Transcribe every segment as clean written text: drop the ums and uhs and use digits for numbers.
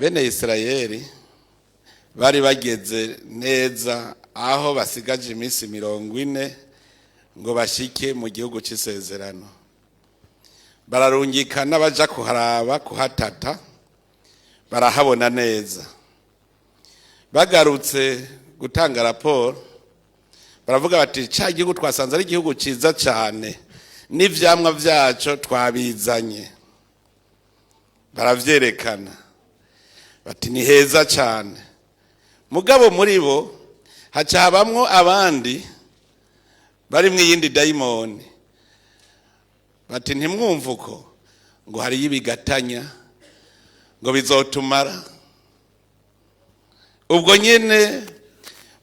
Bene Isirayeli bari bageze neza aho basigaje iminsi 40 ngo bashike mu gihugu c'isezerano. Bararungikana baja kuharaba, kuhatata, barahabona neza. Bagarutse gutanga raporo, baravuga bati: "Ca gihugu twasanze ari igihugu ciza cane, n'ivyamwa vyaco twabizanye." Baravyerekana, bati: "Ni heza cane." Mugabo muri bo haca habamwo abandi barimwo iyindi dayimoni, bati: "Ntimwumve uko ngo hariyo ibigatanya, ngo bizotumara." Ubwo nyene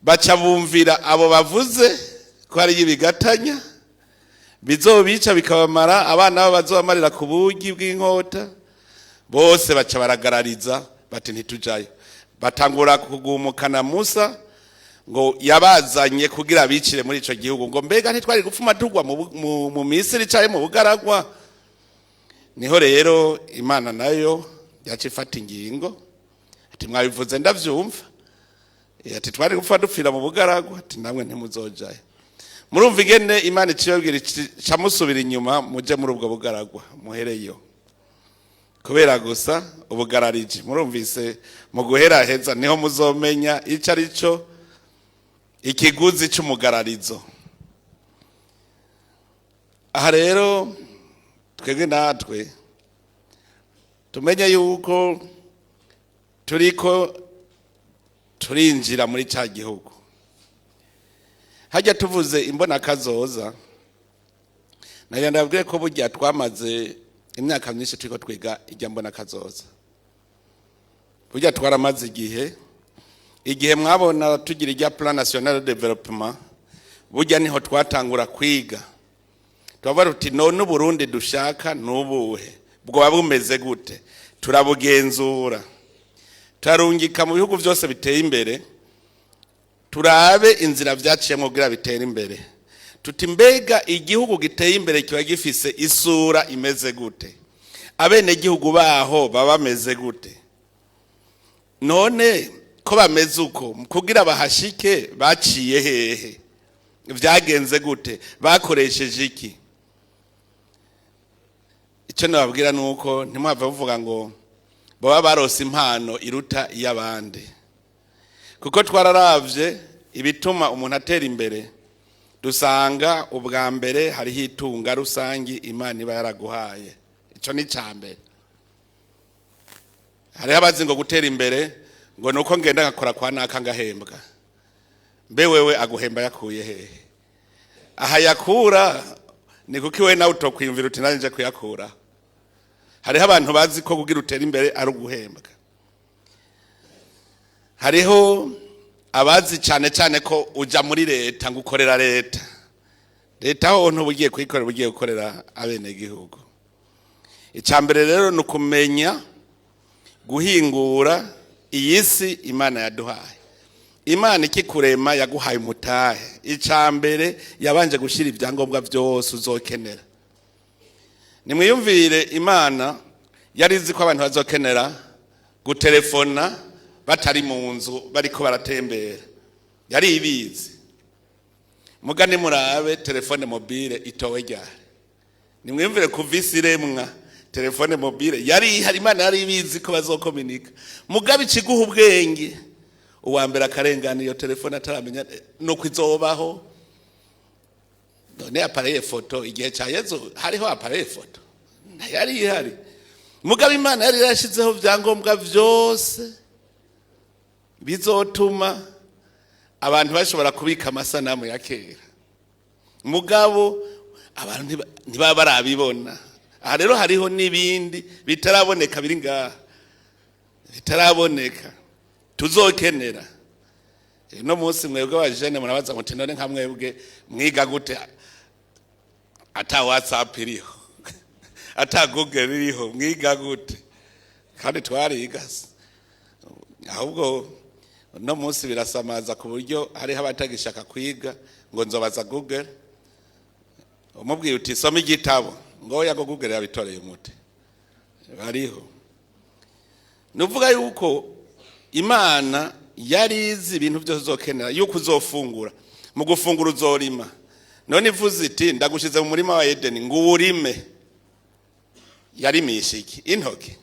baca bumvira abo bavuze ko hariyo ibigatanya bizobica bikabamara, abana babo bazobamarira ku bugi bw'inkota. Bose baca baragarariza, bati: "Ntitujayo." Batangura kugumukana Musa ngo yabazanye kugira bicire muri ico gihugu, ngo mbega ntitwari gupfuma tugwa mu Misiri canke mu bugaragwa? Niho rero Imana nayo yaca ifata ingingo, ati: "Mwabivuze ndavyumva." Ati: "Twari gupfa dupfira mu bugaragwa." Ati: "Namwe ntimuzojayo." Murumva ingene Imana icibabwira, icamusubira inyuma, muje muri ubwo bugaragwa muhereyo, kubera gusa ubugarariji. Murumvise, mu guheraheza niho muzomenya ico ari cyo ikiguzi c'umugararizo. Aha rero twebwe natwe tumenye yuko turiko turinjira muri ca gihugu. Hajya tuvuze imbonakazoza, nagira ndababwire ko burya twamaze imyaka myinshi turiko twiga ijya mbonakazoza. Burya twaramaze igihe, igihe mwabona tugira ijya Plan National de Développement, burya niho twatangura kwiga. Turavuga tuti: "None Uburundi dushaka nubuhe? Bwoba bumeze gute?" Turabugenzura, turarungika mu bihugu byose biteye imbere, turabe inzira vyaciyemo kugira bitere imbere. Tuti: "Mbega igihugu giteye imbere kiba gifise isura imeze gute? Abenegihugu baho baba bameze gute? None ko bameze uko, kugira bahashike baciye hehe? Vyagenze gute? Bakoresheje iki?" Icyo nababwira ni uko ntimwave muvuga ngo baba barose impano iruta iy'abandi, kuko twararavye ibituma umuntu atera imbere, dusanga ubwa mbere hariho itunga rusangi Imana iba yaraguhaye. Icyo ni icya mbere. Hariho abazi ngo gutera imbere ngo ni uko ngenda ngakora kwa naka ngahembwa. Mbe wewe aguhemba yakuye hehe? Aha yakura ni kuko iwe nawe utokwiyumvira uti: "Nanjye nje kuyakura." Hariho abantu bazi ko kugira utere imbere ari uguhembwa. Hariho abazi cyane cyane ko uja muri leta ngo ukorera leta. Leta ho ntuba ugiye kuyikorera, ugiye gukorera abenegihugu. Icya mbere rero ni ukumenya guhingura iyi si Imana yaduhaye. Imana ikikurema yaguhaye umutahe. Icya mbere yabanje gushyira ibyangombwa byose uzokenera. Nimwiyumvire, Imana yari izi ko abantu bazokenera gutelefona batari mu nzu, bariko baratembera. Yari ibizi. Mugani murabe téléphone mobile itowe ryari? Nimwiyumvire, kuva isi iremwa téléphone mobile yari ihari. Imana yari ibizi ko bazokominika. Mugabe ikiguha ubwenge, uwa mbere akarengana iyo telefone ataramenya nuko izobaho. None appareil photo, igihe cya Yezu hariho appareil photo? Ntayari ihari. Mugabo Imana yari yarashyizeho ibyangombwa byose bizotuma abantu bashobora kubika amasanamu ya kera, mugabo abantu ntibaba barabibona. Aha rero hariho n'ibindi bitaraboneka, biri ngaha bitaraboneka, tuzokenera. No munsi mwebwe abajene murabaza muti: "None nka mwebwe mwiga gute ata WhatsApp iriho, ata Google iriho? Mwiga gute?" Kandi twariga. Ahubwo no munsi birasamaza ku buryo hariho abatagishaka kwiga, ngo nzobaza Google. Umubwiye uti: "Soma igitabo", ngo oya, ngo Google yabitoreye umuti. Bariho. Ni uvuga yuko Imana yari izi ibintu byose uzokenera, yuko uzofungura. Mu gufungura uzorima. None ivuze iti: "Ndagushize mu murima wa Edeni ngo uwurime", yarimisha iki? Intoki.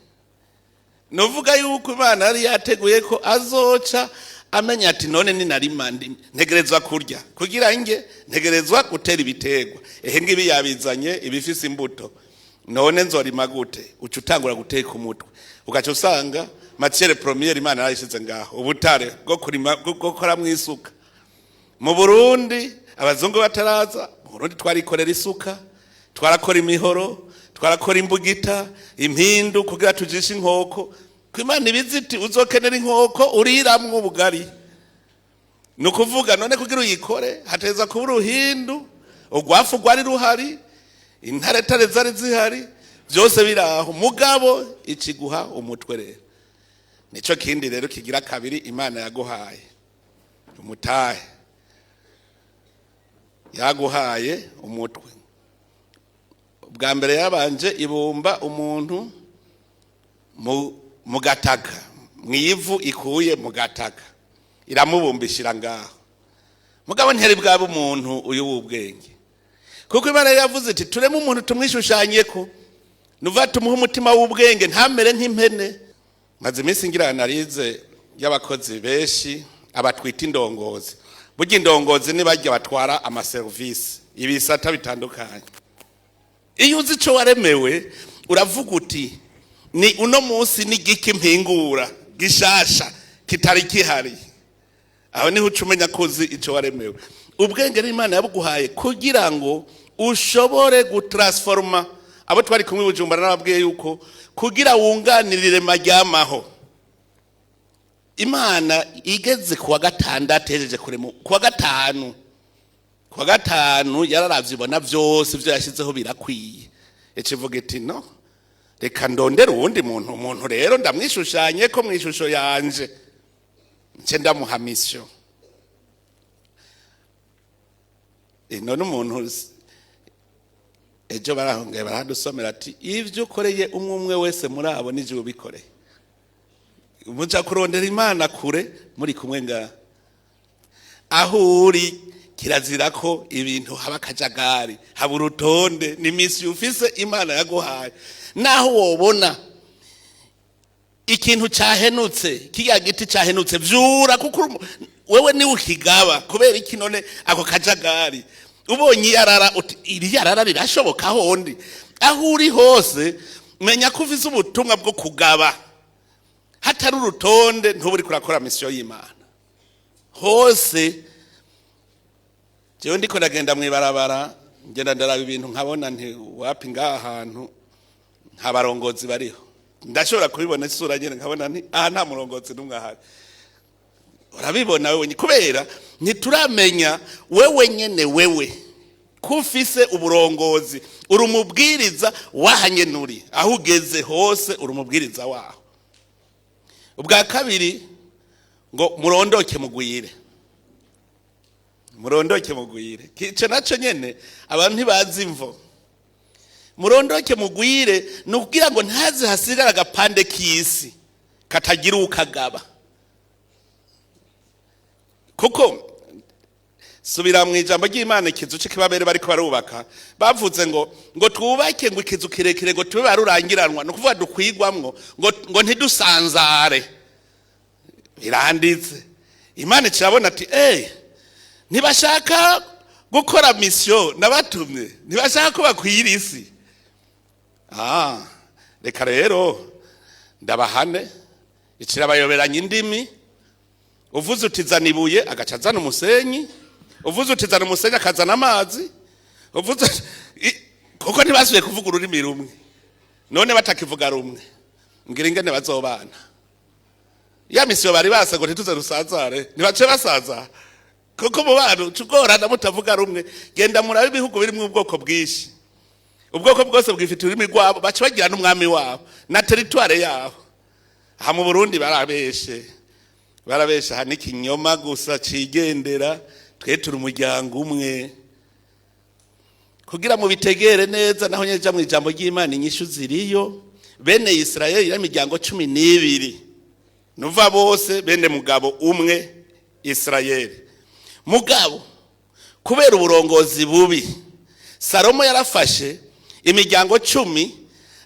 Ni uvuga yuko Imana yari yateguye ko azoca amenya ati: "None ninarima ntegerezwa kurya, kugira nge ntegerezwa gutera ibiterwa. Ehe, ngibi yabizanye ibifise imbuto, none nzorima gute?" Uca utangura guteka umutwe, ugaca usanga matière première Imana yarayishize ngaho, ubutare bwo kurima, bwo gukoramwo isuka. Mu Burundi, abazungu bataraza mu Burundi, twarikorera isuka, twarakora imihoro, twarakora imbugita, impindu, kugira tujishe inkoko. Ko Imana ibizi iti uzokenera inkoko uriramwo ubugari. Ni ukuvuga none kugira uyikore hateza kuba uruhindu, urwafu rwari ruhari, intaretare zari zihari, byose biraho. Mugabo ikiguha umutwe rero, nico kindi rero kigira kabiri Imana yaguhaye umutahe, yaguhaye umutwe. Bwa mbere yabanje ibumba umuntu mu gataka, mu ivu ikuye mu gataka, iramubumbishira ngaho. Mugabo ntiyari bwaba umuntu uyu w'ubwenge, kuko Imana yari yavuze iti: "Tureme umuntu tumwishushanye ko nuva, tumuhe umutima w'ubwenge, ntamere nk'impene." Maze iminsi ngira analyse y'abakozi benshi abatwita indongozi. Burya indongozi ni barya batwara amaserivisi, ibisata bitandukanye. Iyo uzi ico waremewe, uravuga uti: "Ni uno munsi ni giki mpingura gishasha kitari gihari?" Aho niho uca umenya ko uzi ico waremewe. Ubwenge n'Imana yabuguhaye kugira ngo ushobore gutransforma. Abo twari kumwe i Bujumbura, nababwiye yuko kugira wunganirire maryamaho, Imana igeze kuwa gatandatu hejeje kurema, kuwa gatanu yararavye, ibona vyose ivyo yashyizeho birakwiye, ikivuga iti: "No reka ndondere uwundi muntu. Umuntu rero ndamwishushanye ko mu ishusho yanje, nce ndamuha mission." None umuntu ejo barahongeye barahadusomera ati: "Ibyo ukoreye umwe umwe wese muri abo, nije ubikoreye." Muja kurondera Imana kure, muri kumwe ngaha. Aho uri kirazira ko ibintu haba akajagari, haba urutonde. Ni mission ufise Imana yaguhaye. Naho wobona ikintu cyahenutse, kiriya giti cyahenutse, vyura, kuko wewe niwe ukigaba. Kubera iki none ako kajagari? Ubonye iyarara, uti: "Iri yarara rirashoboka hondi?" Aho uri hose, menya ko ufise ubutumwa bwo kugaba. Hatari urutonde, ntuba uriko urakora mission y'Imana. Hose jewe ndiko ndagenda mw'ibarabara, ngenda ndaraba ibintu, nkabona nti: "Wapi, ngaha hantu nta barongozi bariho." Ndashobora kubibona isura nyene, nkabona nti: "Aha nta murongozi n'umwe ahari." Urabibona wewe nyene, kubera ntituramenya wewe nyene, wewe ko ufise uburongozi. Uri umubwiriza waha nyene uri, aho ugeze hose uri umubwiriza waho. Ubwa kabiri ngo murondoke mugwire, murondoke mugwire. Ico naco nyene abantu ntibazi imvo. Murondoke mugwire ni ukugira ngo ntaze hasigara agapande k'isi katagira ukagaba. Kuko subira mu ijambo ry'Imana, ikizu c'ikibabere bariko barubaka, bavuze ngo twubake ngo ikizu kirekire, ngo tube barurangiranwa, ni ukuvuga dukwigwamwo, ngo ntidusanzare. Biranditse. Imana ikirabona ati: "Eh, ntibashaka gukora mission nabatumye, ntibashaka ko bakwira isi. Ah, reka rero ndabahane." Ikirabayoberanya indimi. Uvuze uti: "Zana ibuye", agaca azana umusenyi. Uvuze uti: "Zana umusenyi", akazana amazi. Uvuze kuko ntibasubiye kuvuga ururimi rumwe. None batakivuga rumwe, ngira ingene bazobana? Ya mission bari basa ngo ntituze rusazare, ntibace basaza, kuko mu bantu tugorana mutavuga rumwe. Genda murabe ibihugu birimo ubwoko bwinshi, ubwoko bwose bwifite ururimi rwabo, baca bagira n'umwami wabo na territoire yabo. Aha mu Burundi barabeshe, barabeshe. Aha n'ikinyoma gusa cigendera. Twe turi umuryango umwe. Kugira mu bitegere neza, naho nyeja mu ijambo ry'Imana inyishu ziriyo. Bene Isirayeli y'imiryango 12. Nuva bose bene mugabo umwe Israeli. Mugabo kubera uburongozi bubi, Salomo yarafashe imiryango 10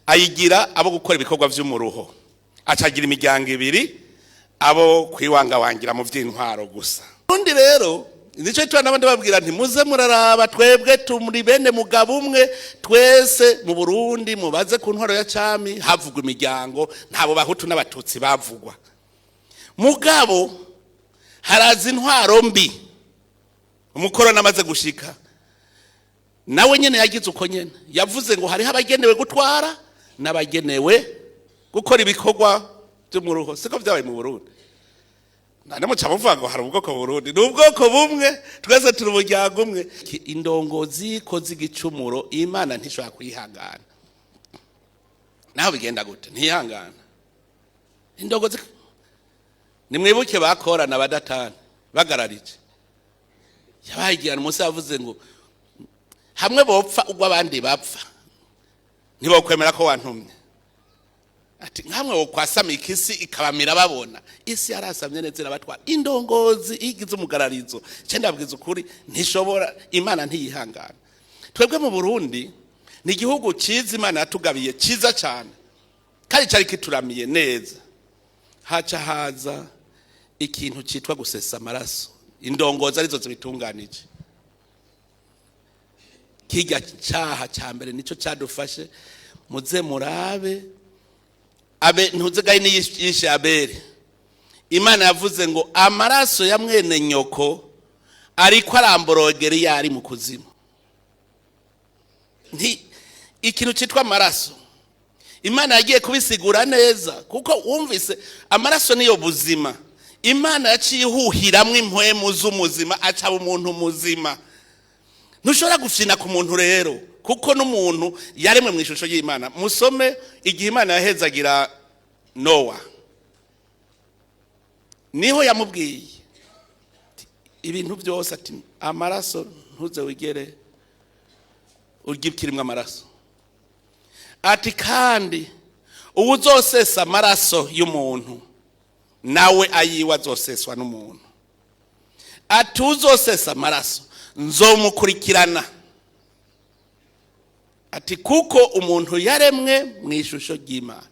ayigira abo gukora ibikorwa vy'umuruho, acagira imiryango 2 abo kwiwangawangira mu vy'intwaro gusa. Undi rero nico gituma n'abandi babwira nti muze muraraba, twebwe turi bene mugabo umwe twese mu Burundi. Mubaze ku ntwaro ya cami havugwa imiryango, ntabo Bahutu n'Abatutsi bavugwa. Mugabo haraza intwaro mbi, umukoroni amaze gushika nawe nyene yagize uko nyene, yavuze ngo hariho abagenewe gutwara n'abagenewe gukora ibikorwa by'umuruho. Siko vyabaye mu Burundi? Nane muca muvuga ngo hari ubwoko Burundi, ni ubwoko bumwe, twese turi umuryango umwe. Indongozi ikoze igicumuro, Imana ntishobora kuyihangana. Naho bigenda gute, ntihangana indongozi. Nimwibuke bakorana abadatani bagararije, yabaye igihano. Munsi yavuze ngo hamwe bopfa ubwo abandi bapfa, ntibokwemera ko wantumye. Ati nkamwe wokwasamika isi ikabamira babona. Isi yarasamye neza irabatwara. Indongozi igize umugararizo, cyo ndabwiza ukuri, ntishobora, Imana ntiyihangana. Twebwe mu Burundi ni igihugu cyiza Imana yatugabiye, cyiza cyane, kandi cyari kituramiye neza. Haca haza ikintu cyitwa gusesa amaraso, indongozi arizo zibitunganije. Kirya cyaha cya mbere nicyo cyadufashe. Muze murabe abe ntuze Gahini yishe Abeli, Imana yavuze ngo amaraso ya mwene nyoko ariko aramborogera iyo ari mu kuzimu. Nti ikintu cyitwa amaraso, Imana yagiye kubisigura neza, kuko wumvise amaraso niyo buzima. Imana yaciye ihuhiramwo impwemu z'umuzima, acaba umuntu muzima. Ntushobora gufyina ku muntu rero, kuko n'umuntu yaremwe mu ishusho y'Imana. Musome igihe Imana yahezagira Nowa, niho yamubwiye ibintu byose, ati amaraso ntuze wigere urya ikirimwo amaraso. Ati kandi ubu uzosesa amaraso y'umuntu, nawe ayiwe azoseswa n'umuntu. Ati uzosesa amaraso nzomukurikirana. Ati kuko umuntu yaremwe mu ishusho ry'Imana.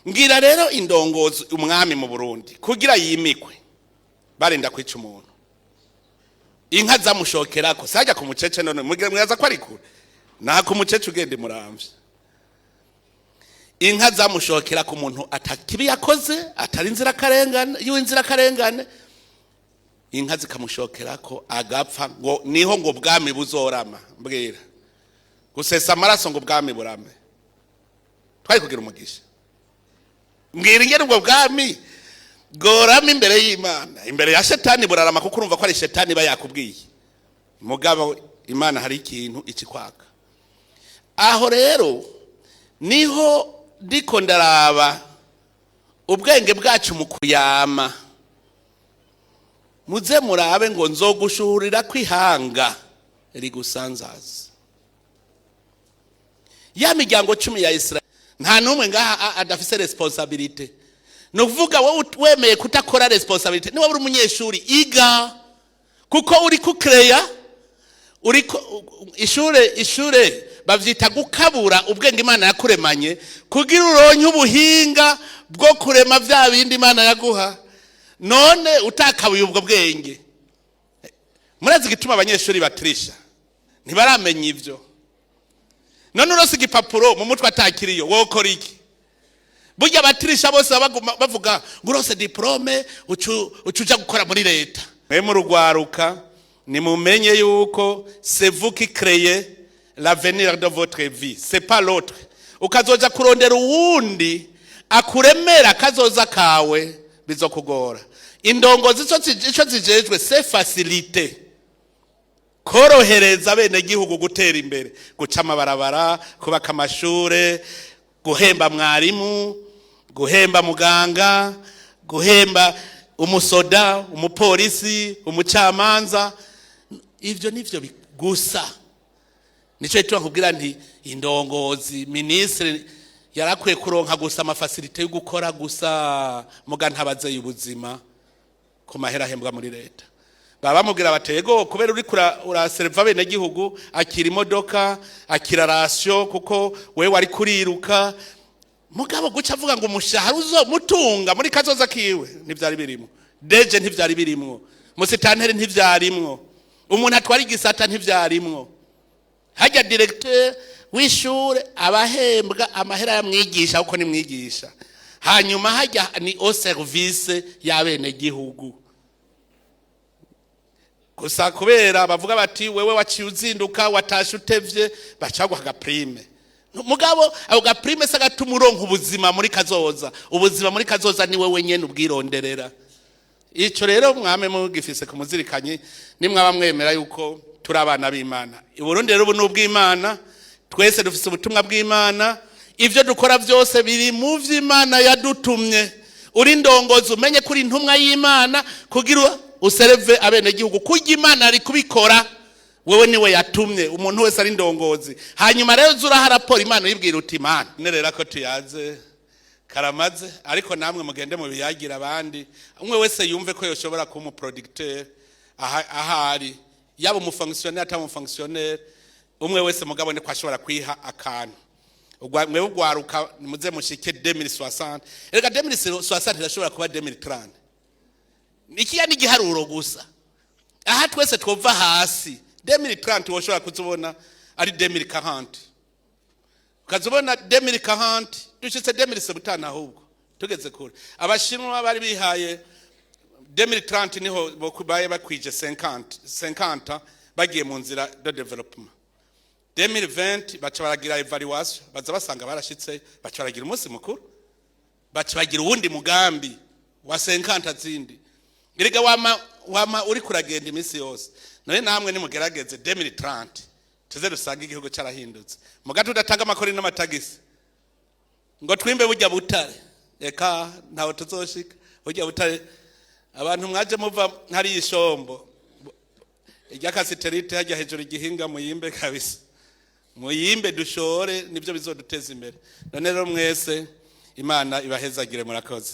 Ngira rero indongozi, umwami mu Burundi kugira yimikwe barinda kwica umuntu, inka zamushokerako sajya ku mucece. None mwaza ko ari kure naha ku mucece, ugende muramvye, inka zamushokera ku muntu atakibi yakoze, atari inzirakarengane y'inzirakarengane, inka zikamushokerako agapfa, ngo niho ngo ubwami buzorama. Mbwira, gusesa amaraso ngo ubwami burame, twari kugira umugisha? Mbwira ingene ubwo bwami bworama imbere y'Imana. Imbere ya shetani burarama, kuko urumva ko ari shetani iba yakubwiye. Mugabo Imana hari ikintu ikikwaka. Aho rero niho ndiko ndaraba ubwenge bwacu mu kuyama. Muze murabe ngo nzogushuhurira kwihanga rigusanzaza. Ya miryango 10 ya Israel, nta n'umwe ngaha adafise responsabilité. Ni ukuvuga wowe wemeye kutakora responsabilité, niba uri umunyeshuri iga, kuko uri kukereya, uri ishure. Ishure bavyita gukabura ubwenge Imana yakuremanye, kugira uronke ubuhinga bwo kurema vya bindi Imana yaguha. None utakabuye ubwo bwenge, murazi igituma abanyeshuri batirisha? Ntibaramenya ivyo. None urose igipapuro mu mutwe atakiriyo, wokora iki? Burya abatirisha bose baguma bavuga ngo urose diplôme ucu uja gukora muri leta. Mwe mu rugwaruka, nimumenye yuko c'est vous qui créez l'avenir de votre vie, c'est pas l'autre. Ukazoja kurondera uwundi akuremera akazoza kawe, bizokugora. Indongozi ico zijejwe, c'est faciliter, korohereza bene gihugu gutera imbere, guca amabarabara, kubaka amashure, guhemba mwarimu, guhemba muganga, guhemba umusoda, umupolisi, umucamanza. Ivyo nivyo gusa. Nico gituma nkubwira nti indongozi, minisitiri. Yarakwiye kuronka gusa ama facilités yo gukora gusa, muga ntabazeye ubuzima ku mahera ahembwa muri leta. Baba bamubwira bati: "Ego, kubera uri uraserva bene gihugu, akira imodoka, akira ration, kuko wewe wari kuriruka." Mugabo guca avuga ngo umushahara uzomutunga muri kazoza kiwe, ntivyari birimo. DG ntivyari birimwo, musitanteri ntivyarimwo, umuntu atwara igisata ntivyarimwo. Hajya directeur w'ishure abahembwa amahera ya mwigisha, kuko ni mwigisha. Hanyuma hajya ni au service y'abene gihugu gusa, kubera bavuga bati: "Wewe waciye uzinduka, watashe utevye", bacaguha aga prime. Mugabo ako ga prime se gatuma uronka ubuzima muri kazoza? Ubuzima muri kazoza ni wewe nyene ubwironderera. Ico rero mwame mugifise ku muzirikanyi, nimwaba mwemera yuko turi abana b'Imana. I Burundi rero ubu ni ubw'Imana, twese dufise ubutumwa bw'Imana. Ivyo dukora byose biri mu vy'Imana yadutumye. Uri ndongozi, umenye kuri intumwa y'Imana kugira userve abenegihugu. Kurya Imana ari kubikora, wewe niwe yatumye. Umuntu wese ari ndongozi, hanyuma rero zuraha raporo Imana, uyibwira uti: "Imana nerera ko tuyaze karamaze." Ariko namwe mugende mu biyagira abandi, umwe wese yumve ko yoshobora kuba umu producteur ahari, yaba umu fonctionnaire ataba umu fonctionnaire, umwe wese mugabo niko ashobora kwiha akantu. Mwewe ugwaruka, muze mushike 2060. Erega 2060 irashobora kuba 2030, ikiya ni igiharuro gusa. Aha twese twova hasi, 2030 woshobora kuzubona ari 2040, ukazubona 2040 dushitse 2070, ahubwo tugeze kure. Abashinwa bari bihaye 2030, niho baye bakwije 50 50, bagiye mu nzira de développement. 2020 baca baragira évaluation, baza basanga barashitse, baca baragira umunsi mukuru, baca bagira uwundi mugambi wa 50 zindi. Erega wama uri kuragenda iminsi yose. None namwe nimugerageze 2030 tuze dusange igihugu carahindutse, muga tudatanga amakori n'amatagisi ngo twimbe burya butare. Eka ntawe tuzoshika burya butare. Abantu mwaje muva hari ishombo iry'akasiterite hajya hejuru igihinga, muyimbe kabisa, muyimbe dushore, nibyo bizoduteza imbere. None rero mwese Imana ibahezagire, murakoze.